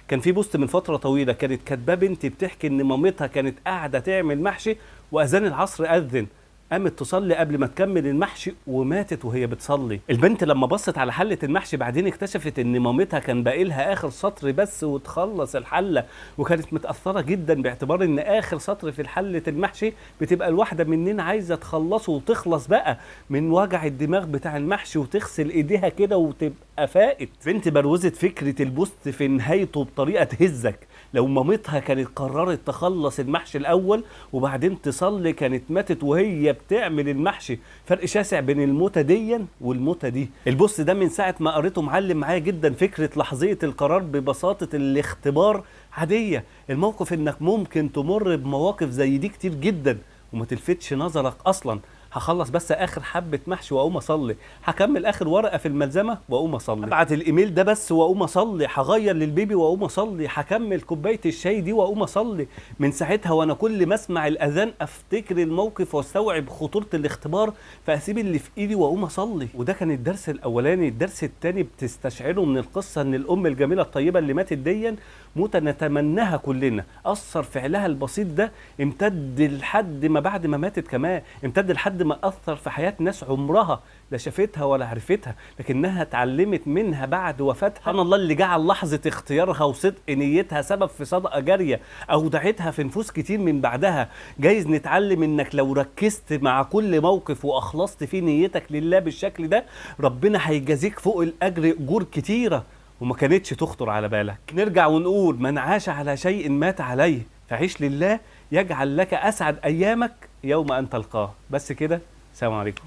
كان في post من فترة طويلة كانت كاتباه بنتي بتحكي ان مامتها كانت قاعدة تعمل محشي واذان العصر اذن، قامت تصلي قبل ما تكمل المحشي وماتت وهي بتصلي. البنت لما بصت على حلة المحشي بعدين اكتشفت ان مامتها كان باقي لها اخر سطر بس وتخلص الحلة، وكانت متأثرة جدا باعتبار ان اخر سطر في حلة المحشي بتبقى الواحدة مننا عايزة تخلصه وتخلص بقى من وجع الدماغ بتاع المحشي وتغسل ايديها كده وتبقى فائت. بنت بروزت فكرة ال post في نهايته بطريقة تهزك. لو مامتها كانت قررت تخلص المحشي الاول وبعدين تصلي كانت ماتت وهي بتعمل المحشي. فرق شاسع بين الموتة ديا والموتة دي. ال post ده من ساعة ما قريته معلم معايا جدا فكرة لحظية القرار ببساطة الاختبار عادية. الموقف انك ممكن تمر بمواقف زي دي كتير جدا وما تلفتش نظرك اصلا. هخلص بس اخر حبة محشي واقوم اصلي، هكمل اخر ورقة في الملزمة واقوم اصلي، ابعت الايميل ده بس واقوم اصلي، هغير للبيبي واقوم اصلي، هكمل كوباية الشاي دي واقوم اصلي. من ساعتها وانا كل ما اسمع الاذان افتكر الموقف واستوعب خطورة الاختبار فاسيب اللي في ايدي واقوم اصلي. وده كان الدرس الاولاني. الدرس الثاني بتستشعره من القصة ان الام الجميلة الطيبة اللي ماتت ديا موتة نتمناها كلنا، اثر فعلها البسيط ده امتد لحد ما بعد ما ماتت، كمان امتد لحد ما اثر في حياة ناس عمرها لا شافتها ولا عرفتها، لكنها اتعلمت منها بعد وفاتها. سبحان الله اللي جعل لحظة اختيارها وصدق نيتها سبب في صدقة جارية أودعتها في نفوس كتير من بعدها. جايز نتعلم إنك لو ركزت مع كل موقف وأخلصت فيه نيتك لله بالشكل ده ربنا هيجازيك فوق الأجر أجور كتيرة وما كانتش تخطر على بالك. نرجع ونقول من عاش على شيء مات عليه، فعيش لله يجعل لك أسعد أيامك يوم أن تلقاه. بس كده، سلام عليكم.